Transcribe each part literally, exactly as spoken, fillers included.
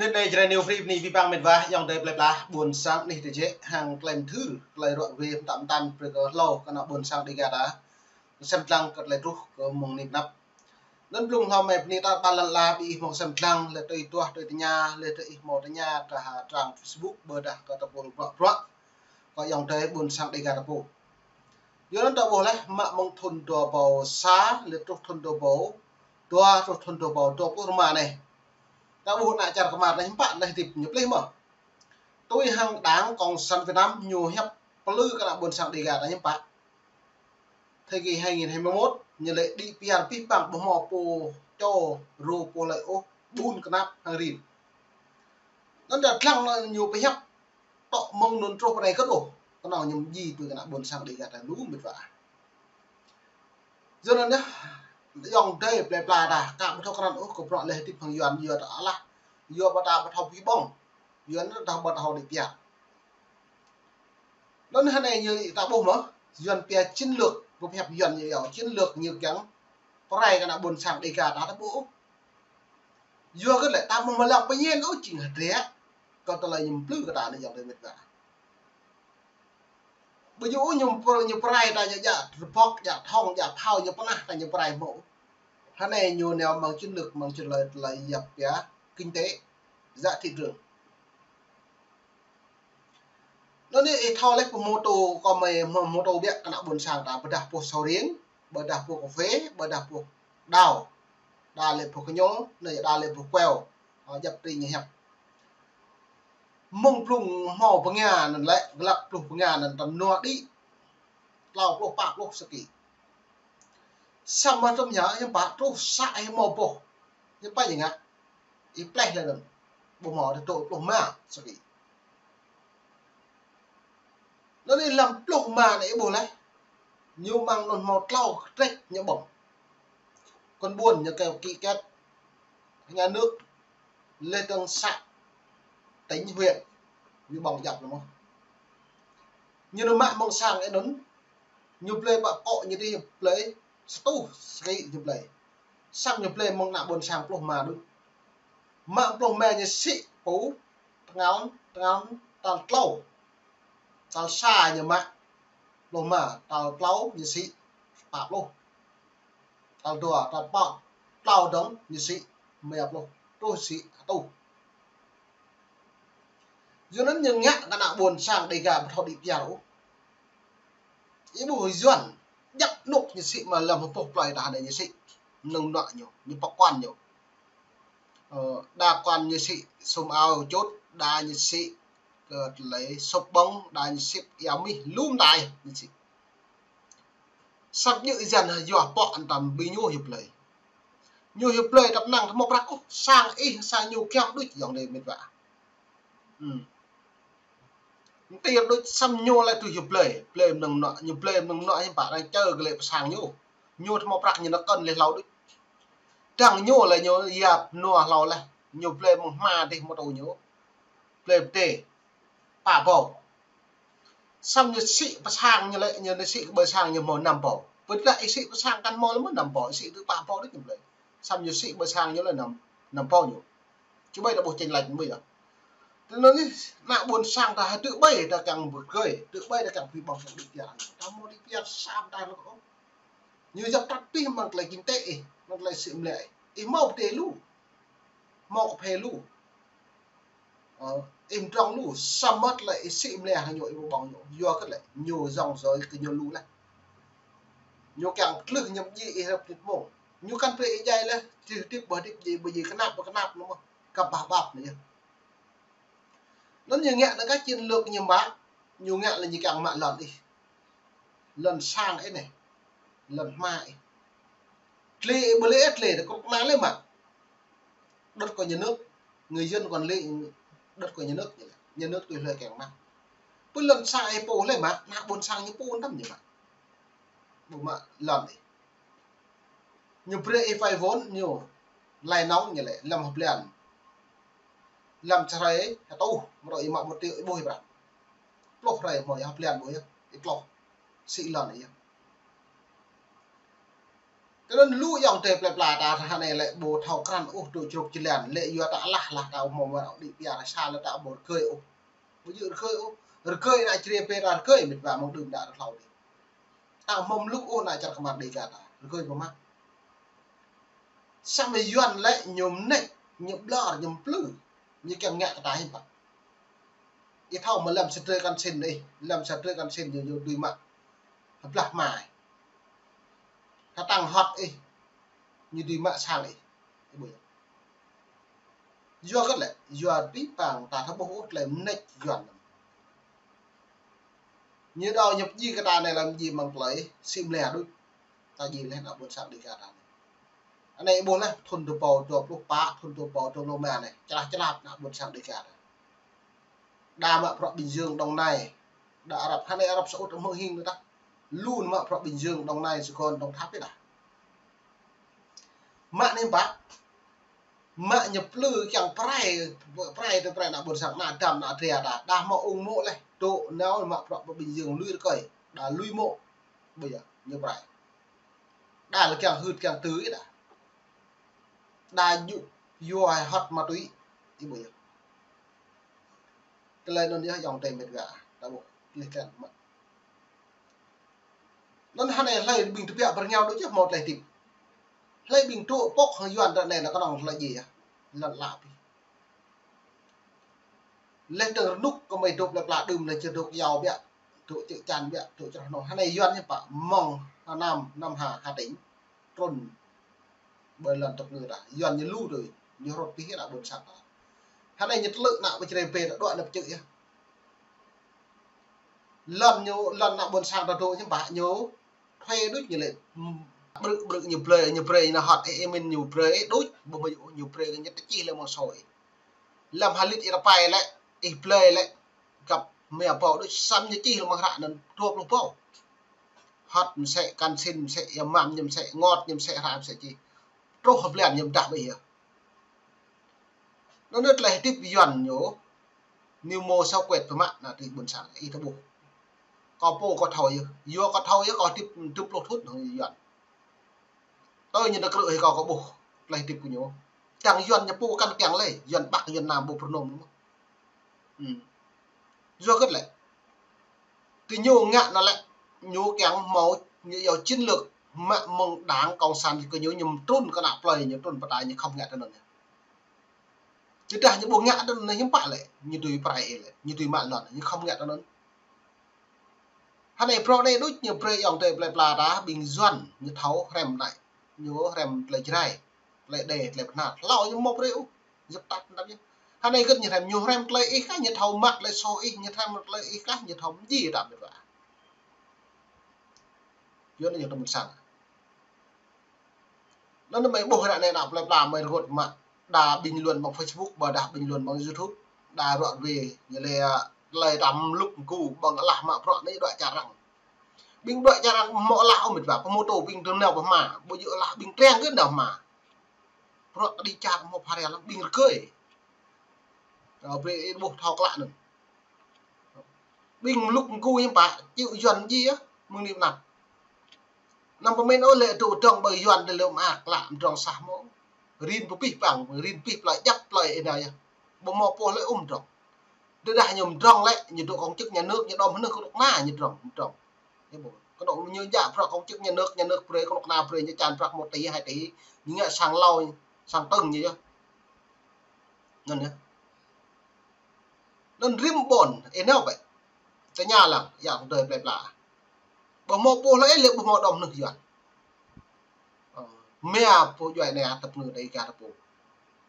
Anai Jrai New Free bơni abih bang met wa, ayŏng adơi plơi pla ƀuôn sang anih tơjĕ, hăng tơlơi mơthưr, tơlơi ruă ruê mơtam mơtam brơi kơ hlâo kơ ană ƀuôn sang Dega ta. Sem lăng kơ tơlơi truh kơ mơ̆ng anai pơ anăp. Anŭn blung hlâo mơi bơni ta ƀar lŏn ala ƀing ih hmâo sem lăng, lĕ tui tuah tui tơña, lĕ tui ih hmâo tơña kơ ha trang Facebook, ƀôdah kơ tơpul bruă bruă kơ ayŏng adơi ƀuôn sang Dega ta pô. Yua anŭn ta ƀuh laih, mă mơ̆ng thŭn dua rơbâo sa, lĕ truh thŭn dua rơbâo dua, truh thŭn dua rơbâo dua pluh rơma anai, ta ƀuh ană čar kơmar anai hiư̆m pă anai hơdip ñu plih mơ̆. Tui hăng Đảng Cộng sản Việt Nam ñu hiăp plư kơ ană ƀuôn sang Dega ta hiư̆m pă. Thời kỳ hai nghìn hai mươi mốt, ñu lĕ đĭ piar abih bang ƀu hmâo pô čô rô pô lơi ôh, ƀun kơnap hăng rin. Anŭn ta lăng anŭn ñu pơhiăp tŏ mơ̆ng anŭn truh pơ anai kơt ôh, kơnơ̆ng ñu mơji tui kơ ană ƀuôn sang Dega ta lu met wa. Yua anŭn yơh, ayŏng adơi plơi pla ta, ka ƀu thâo krăn ôh, kơ bruă lĕ hơdip hăng Yuan, yua ta alah, yua ƀu ta ƀu thâo pơhiăp ƀơ̆ng, Yuan ta ƀu thâo đĭ piar. Anŭn hơnai ñu ta ƀuh mơ̆, Yuan pia chiến lược, ƀu pơhiăp Yuan ñu yơh, chiến lược ñu kiăng pơrai kơ ană ƀuôn sang Dega ta ta ƀuh ôh. Yua kơ lĕ ta ƀu mă lăng pơñen ôh jing hơdră, kơ tơlơi ñu plư kơ ta anai ayŏng adơi met wa. Ƀu djơ̆ ôh ñu pơ-, ñu pơrai ta djă, djă rơbŏk, djă thŏng, djă phao, ñu pơnah ta ñu pơrai mơ̆. Hơnai ñu nao mơ̆ng chiến lược, mơ̆ng chiến lược tơlơi yap pia kinh tế, giá thị trường. Anŭn anai ih thâo laih pơhmutu kơ mơi hmâo hmutu biă kơ ană ƀuôn sang ta, ƀôdah pô sầu riêng, ƀôdah pô cà phê, ƀôdah pô đao. Đa lĕ pô kơñŏng, anai đa lĕ pô kueo. Ơ, djăp tui ñu hiăp. Mơ̆ng blung hmâo bơnga anŭn lĕ, glăk pluh bơnga anŭn tơm nua đĭ. Klâo pluh pă pluh sơki. Samơ̆ tơm ñu hiư̆m pă truh sa ih hmâo boh. Hiư̆m pă ñu ngă. Ih pleh lĕ anŭn. Ƀu hmâo tơdŏ pluh rơma sơki. Anŭn anai lăm pluh rơma anai ih ƀuh laih. Ñu mơ̆ng anŭn hmâo klâo kơtrĕč ñu ƀơ̆ng. Kơ ƀuôn ñu kơ ký kết nhà nước, lĕ tơ̆ng xã, tỉnh, huyện, ñu ƀơ̆ng djăp anŭn mơ̆. Ñu nao mă mơ̆ng sang anŭn, ñu blơi pă akŏ ñu đĭ blơi, sa rơtuh sơki ñu blơi. Samơ̆ ñu blơi mơ̆ng ană ƀuôn sang pluh rơma đôč. Mă pluh rơma ñu sĭ pô, tơngan, tơngan tal klâo. Tal sa ñu mă pluh rơma, tal klâo ñu sĭ pă pluh. Tal dua, tal pă, klâo dơ̆ng ñu sĭ rơma pluh, truh sĭ sa rơtuh. Yua anŭn ñu ngă kơ ană ƀuôn sang Dega ƀu thâo đĭ piar ôh. Ih ƀuh Yuan, djăp anŭn ñu sĭ mă lăm hơpuh plơi ta anai ñu sĭ. Mơnơ̆ng mơnuă ñu, ñu pơkŏn ñu. Ơ, đa kŏn ñu sĭ sum ao čut, đa ñu sĭ kơ tơlơi sŭp ƀơ̆ng, đa ñu sĭ ia mih, lu mơtai ñu sĭ. Săp djơ̆ Yuan yua pŏk anŭn tơm ƀing ñu hiăp plơi. Ñu hiăp plơi tơpă năng tơhmâo prăk ôh, sang ih, sang ñu kiăng đôč ayŏng adơi met wa. Hmm. Mơ̆ng tơl đôč samơ̆ ñu lĕ tui hiăp plơi, plơi mơnơ̆ng mơnuă, ñu plơi mơnơ̆ng mơnuă hiư̆m pă arăng čơ kơ lĕ pơsang ñu. Ñu tơhmâo prăk ñu nao kơ̆n lĕ hlâo đôč. Dăng ñu lĕ ñu yap nua hlâo laih, ñu blơi mơ̆ng hma dih mơtô ñu. Blơi pơdê, pă ƀâo. Samơ̆ ñu sĭ pơsang ñu lĕ, ñu sĭ kơ ƀơi sang ñu hmâo năm ƀâo. Pơdah ih sĭ pơsang kăn hmâo lĕ mơ̆ năm ƀâo, ih sĭ tơ pă ƀâo đôč ñu blơi. Samơ̆ ñu sĭ ƀơi sang ñu lĕ năm, năm ƀâo ñu. Ču ƀai ta ƀuh chênh lệch mơ̆ yơh. Tui anŭn anai, ană ƀuôn sang ta hơdră ƀai ta kiăng bưp gơi, hơdră ƀai ta kiăng pơhiăp ƀơ̆ng đĭ piar. Ta hmâo đĭ piar sa mơta lơ̆k ôh. Ñu yap tăt pih mơ̆ng tơlơi kinh tế ih, mơ̆ng tơlơi sĭ mơlĕ ih. Ih hmâo pơdê lu, hmâo kơphê lu. Ơ, ih mơdrŏng lu, samơ̆ tơlơi ih sĭ mơlĕ hăng ñu ih ƀu ƀơ̆ng ñu. Yua kơ lĕ, ñu yŏng yơh kơ ñu lu laih. Ñu kiăng pơtlưh ñăm djai ih rơp nit mông. Ñu kăn brơi ih djai laih, tih tip ƀu tip djai ƀu djai kơnap ƀu kơnap anŭn mơ̆. Kăp bah ƀap anŭn yơh. Anŭn ñu ngă anŭn kơ chiến lược ñu mă, ñu ngă lĕ ñu kiăng mă lŏn ih. Lŏn sang ih anai. Lŏn hma ih. Tơlơi ih ƀu lĕ tơlơi, tơkrŭk kơna lĕ mă. Đất của nhà nước, người dân quản lý, đất của nhà nước ñu lĕ. Nhà nước tui hlơi kiăng mă. Pơ lŏn sang ih pô lĕ mă, ană ƀuôn sang ñu pô tăm ñu mă. Ƀu mă lŏn ih. Ñu brơi ih vay vốn ñu, lai nong ñu lĕ, lăm hơblan. Lăm čơhrơi, hơtuh, mơ̆ ih mă một triệu ih ƀuh ih prăk. Pluh hrơi hmâo yơh hơblan ƀuh yơh, ih tloh. Sĭ lŏn ih yơh. Anŭn lu ayŏng adơi plơi pla ta ră anai lĕ ƀu thâo krăn ôh, dŏ čruk jơlan, lĕ yua ta alah lah ta hmâo mơ̆ đĭ pia ră sa lĕ ta ƀu rơgơi ôh. Ƀu djơ̆ rơgơi ôh. Rơgơi ană Jrai pơ ta rơgơi, mĕt wa, mơ̆ng đưm đă rơhlâo dih. Ta hmâo mlŭk ôh ană čar kơmar Dêga ta. Rơgơi pơmă. Samơ̆ Yuan lĕ ñu mơneč, ñu ƀlŏr, ñu mplư. Ñu kiăng ngă kơ ta hiư̆m pă. Ih thâo mơ̆ lăm sa drơi kăn sĭn ih, lăm sa drơi kăn sĭn ñu, ñu dưi mă hơblah hmua ih. Hơtăng hŏt ih, ñu dưi mă sang ih. Ih ƀuh yơh. Yua hơget lĕ, yua abih bang ta thâo ƀuh ôh tơlơi mơneč Yuan. Ñu đaŏ ñu pơdjai kơ ta anai lăm djai mơ̆ng tơlơi sĭ mlĕ đôč. Ta djai leh ană ƀôn sang Dêga ta anai. Anai ih ƀuh leh, thun dua rơbâo dua pluh pă, thun dua rơbâo dua pluh rơma anai, čơlah čơlah ană ƀôn sang Dêga ta. Đa mă bruă Bình Dương, Đồng Nai, đa Arab, hơnai Arab Saudi hmư̆ hing tah. Lu mă bruă Bình Dương, Đồng Nai, Sài Gòn, Đồng Tháp ih đa. Mă anai pă, mă ñu plư kiăng prai, prai tơ prai ană ƀôn sang, ană Dam, ană Drea ta, đa hmâo ung mô̆ leh, dŏ nao mă bruă pơ Bình Dương, lui rơkơi, đa lui mô̆, ƀu djơ̆, ñu prai. Đa lĕ kiăng hưt kiăng tư̆ ih đa. Đa djŭ, yua hơt ma túy, ih ƀuh yơh. Tơlơi anŭn yơh ayŏng adơi mĕt wa, ta ƀuh, leh kiăng mă. Anŭn hơnai hlơi ƀing tơbiă bơrơngiao đôč yơh hmâo tơlơi hơdip. Hlơi ƀing dŏ pŏk hăng Yuan ră anai lĕ kơnơ̆ng hlơi djai yơh. Lăn lă pih. Leh dơ̆ng rơnŭk kơ mơi dŏ plơi pla đưm lĕ či dŏ kơyâo biă, dŏ čư̆ čan biă, dŏ črah nô. Hơnai Yuan ñu pă mơ̆ng Hà Nam, Nam Hà, Hà Tĩnh. Trŭn ƀơi lŏn tơpơngư ta. Yuan ñu lu tui, ñu rŏt pih ană ƀôn sang ta. Hơnai ñu tlư̆ ană ƀơi Jrai pơ ta đuaĭ ană pơčư̆ yơh. Lŏn ñu, lŏn ană ƀôn sang ta dŏ ñu pă ñu thuê đôč ñu lĕ. Ƀrư̆ ƀrư̆ ñu blơi, ñu brơi ñu hŏt, ih, ih mĭn ñu brơi, ih đôč, ƀu hmâo ñu brơi, ñu tơčih lĕ mơ̆ng sô ih. Lăm halit ih rơpai lĕ, ih blơi lĕ, găp mia ƀâo đôč, samơ̆ ñu čih lĕ mơ̆ng hră anŭn dua pluh ƀâo. Hŏt mơsĕ, kăn sĭn mơsĕ, ia mam ñu mơsĕ, ngot ñu mơsĕ, hră mơsĕ čih. Truh hơblan ñu mơdah ƀơi yơh. Anŭn tơlơi hơdip Yuan ñu, ñu mơ̆ sao kuet pơmă ană tui ƀôn sang, ih ta ƀuh. Kâo pô kâo thâo yơh, yua kâo thâo yơh, kâo hơdip dua pluh thŭn hăng Yuan. Tơl ñu ta krư̆ hĭ kâo, kâo ƀuh tơlơi hơdip kơ ñu. Čang Yuan ñu pô kăn kiăng lĕ, Yuan Bắc, Yuan Nam ƀu pơrơnŭm mơ̆n. Ư. Yua hơget lĕ. Kơ ñu ngă anŭn lĕ, ñu kiăng hmâo, ñu yua chiến lược mă mơ̆ng Đảng Cộng sản kơ ñu, ñu trŭn kơ ană plơi, ñu trŭn pơtai, ñu khŏm ngă tui anŭn. Tơdah ñu ƀu ngă tui anŭn hiư̆m pă lĕ, ñu dưi prai ih lĕ, ñu dưi mă lŏn, ñu khŏm ngă tui anŭn. Hơnai bruă anai đôč ñu brơi ayŏng adơi plơi pla ta, ƀing Yuan ñu thâo hrăm anai, ñu hrăm tơlơi Jrai, tơlơi Êđê, tơlơi Bahnar, hlâo ñu mơ̆ brơi ôh, djŏp tap tap yơh. Hơnai hơget ñu hrăm, ñu hrăm tơlơi ih kah, ñu thâo mă tơlơi sô ih, ñu hrăm tơlơi ih kah, ñu thâo mơjĭ ta ƀiă. Yua anŭn ñu tơmŭn sang. Anŭn mơi ƀuh ră anai ană plơi pla mơi rơngot mă đa bình luận mơ̆ng Facebook, ƀôdah bình luận mơ̆ng YouTube. Đa ruă ruê, ñu lĕ, a, tơlơi ta mlŭk mgu ƀơ̆ng alah mă bruă anai đuaĭ čar arăng. Ƀing đuaĭ čar arăng hmâo alah ôh mĕt wa, pơmôtô ƀing dơ̆ng nao pơhma, ƀu djơ̆ alah ƀing triăng kơ nao pơhma. Bruă kơđi čar hmâo phara lăm ƀing rơgơi. Ơ, brơi ih ƀuh thâo klă anŭn. Ƀing mlŭk mgu hiư̆m pă, čư̆ Yuan djai yơh, mơ̆ng anai pơ anăp. Anăm pơmĭn ôh lĕ dŏ dŏng ƀơi Yuan tơlơi mơak klă mơdrŏng sah mơ̆. Rin pơpih păng, rin pih plơi djăp plơi ih nao yơh. Ƀu hmâo pô hlơi ôh mơdrŏng. Tơdah ñu mơdrŏng lĕ, ñu dŏ công chức nhà nước, ñu đom hơnưh kơnuk kơna ñu mơdrŏng, mơdrŏng. Ñu ƀu, kơnuk ñu djă bruă công chức nhà nước, nhà nước brơi kơnuk kơna brơi ñu čan prăk một tỷ, hai tỷ, ñu ngă sang hlâo, sang tơ̆ng ñu yơh. Anŭn yơh. Anŭn rĭm ƀôn, ih nao bĕ. Tơña lăng, ayŏng adơi plơi pla. Ƀu hmâo pô hlơi lĕ ƀu hmâo đom hơnưh Yuan. Ơ, mia pô djuai anai tơpơngư Dêga ta pô.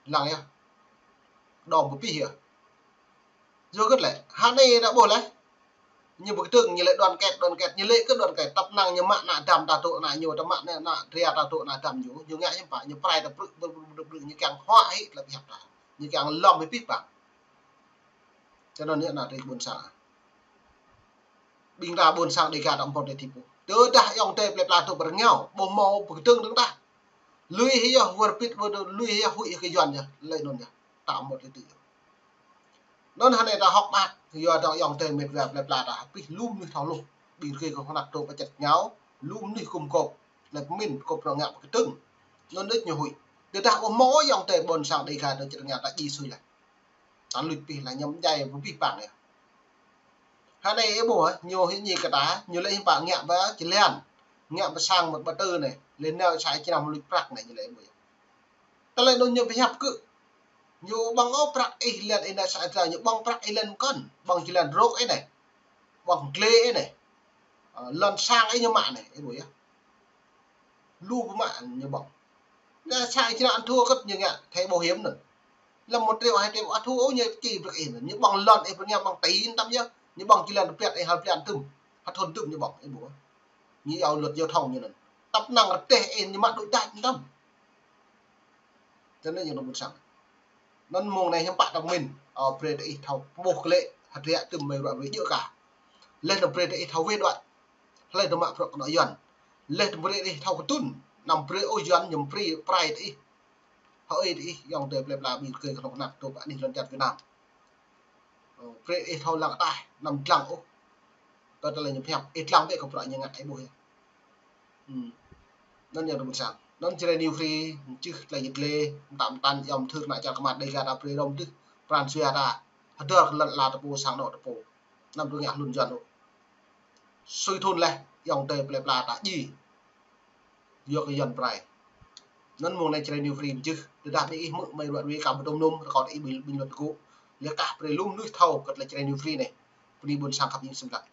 Lăng yơh. Đom pơpih yơh. Yua hơget lĕ, hơnai ta ƀuh lĕ. Ñu pơkơdơ̆ng, ñu lĕ đoàn kết, đoàn kết, ñu lĕ kơ đoàn kết, tăp năng ñu mă ană Dam ta dŏ ană ñu, ta mă ană, ană Drea ta dŏ ană Dam ñu, ñu ngă hiư̆m pă, ñu prai ta brư̆, brư̆, brư̆, brư̆, brư̆, ñu kiăng huă hĭ tơlơi pơhiăp ta. Ñu kiăng lŏm hĭ abih bang. Tui anŭn yơh ană tui ƀôn sang. Ƀing ta ƀôn sang Dêga ta hmâo tơlơi hơdip ôh. Tơdah ayŏng adơi plơi pla dŏ pơ rơngiao, ƀu hmâo pơkơdơ̆ng dơ̆ng tah. Lui hĭ yơh wơr bĭt, wơr lui hĭ yơh huĭ kơ Yuan yơh, laih anŭn yơh. Ta hmâo tơlơi hơdip ôh. Anŭn hơnai ta hơ̆k mơak, yua dŏ ayŏng adơi mĕt wa plơi pla ta, abih lu mơnuih thâo hluh. Ƀing rơgơi kơnuk kơna dŏ pơ čar rơngiao, lu mơnuih gum gôp. Tơlơi pơmĭn kơ prŏng ngă pơkơtưng. Anŭn đôč ñu huĭ. Tơdah ƀu hmâo ayŏng adơi ƀôn sang Dega tơ čơrơnga ta djai sui laih. Ta luč pih laih, ñu mơjai pơpih pang yơh. Hơnai ih ƀuh, ñu hĭ ñi kơ ta, ñu lĕ hiư̆m pă ngă ba jơlan, ngă ba sang mơ̆t ba tơ anai, lĕ nao sa ih čơnam luč prăk anai ñu lĕ ih ƀuh yơh. Tơlơi anŭn ñu pơhiăp kơ. Ñu ƀơ̆ng ôh prăk ih lĕ ih nao sa ih tơlơi, ñu ƀơ̆ng prăk ih lĕ mơkŏn, ƀơ̆ng jơlan rŏk ih anai. Ƀơ̆ng glĕ ih anai. Ơ, lŏn sang ih ñu mă anai, ih ƀuh yơh. Lu pơmă ñu ƀơ̆ng. Ñu sa ih čơnam ăn thua kơ̆t ñu ngă, thẻ bảo hiểm anŭn. Lăm một triệu, hai triệu ăn thua ôh ñu čih brơi ih anŭn. Ñu ƀơ̆ng lŏn ih brơi ñu ƀơ̆ng tĭn tăm yơh. Ñu ƀơ̆ng jơlan rơpiăt ih hal blan tơm. Hăt thun tơm ñu ƀơ̆ng, ih ƀuh. Ñu iâu luật giao thông ñu anŭn. Tăp năng rơdêh ih ñu mă đuaĭ đač tăm. Tơ anai ñu anŭn ƀôn sang. Anŭn mông anai hiư̆m pă ta pơmĭn, ơ, brơi tơ ih thâo pơƀuh glĕ, hơdră tơm mơi ruă ruai djơ̆ kah. Laih anŭn brơi tơ ih thâo wai đuaĭ. Hlơi tơ mă bruă kơ anŏ Yuăn. Laih anŭn brơi tơ ih thâo kơtưn, anăm brơi ôh Yuăn ñu pơrai, pơrai tơ ih. Hơ ơi tơ ih, ayŏng adơi plơi pla ƀing rơgơi kơnuk kơna tơ pơ anih lŏn čar Việt Nam. Ơ, brơi ih thâo lăng ataih, anăm dlăng ôh. Kơ tơlơi ñu pơhiăp, ih dlăng bĕ kơ bruă ñu ngă ih ƀuh yơh. Hmm. Anŭn yơh tơ ƀôn sang. Anŭn Jrai New Free, mơčih tơlơi ñu glĕ, mơtam mơtam, ayŏng thư kơna čar kơmăt Dega ta brơi rŏm tưh, pran jua ta, hơdơr kơ lŏn ala ta pô sang anŏ ta pô. Anăm tơ ngă hlŭn Yuăn ôh. Sui thun laih, ayŏng adơi plơi pla ta djai. Yua kơ Yuăn pơrai. Anŭn mông anai Jrai New Free mơčih, tơdah ƀing ih hmư̆ mơi ruă ruai kơ ƀu tơm num, rơkâo tơ ih bình, bình luận gŭ. Lĕ kah brơi lu mơnuih thâo kơ tơlơi Jrai New Free anai. Bơni ƀôn sang khăp ing sĭm lăk.